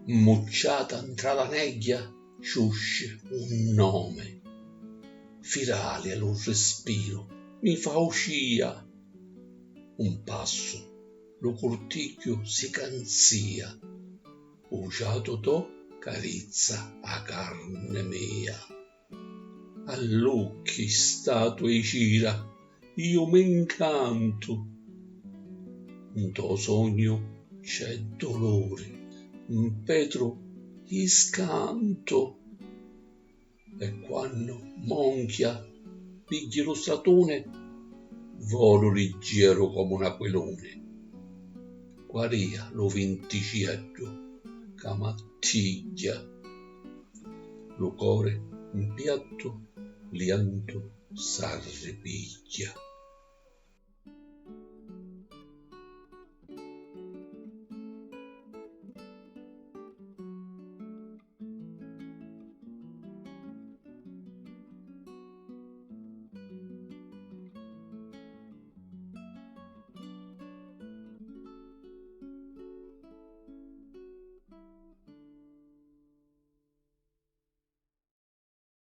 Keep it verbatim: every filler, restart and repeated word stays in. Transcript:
Mmucciata ntra la negghia ciusci un nome. Firali a lu rispiru mi fa uscìa. Un passu lu curtigghiu si canzìa. U ciatu to carizza a carni mia. All'ucchi statue i cira, io m'incantu. Nto sognu c'è dolori, n petru i scantu. E quannu monchia pigghia lu stratuni, volu liggeru comu n'aquiluni. Quaria lu vinticieddu ca m'attigghia. Lu cori 'n piattu liantu s'arripigghia.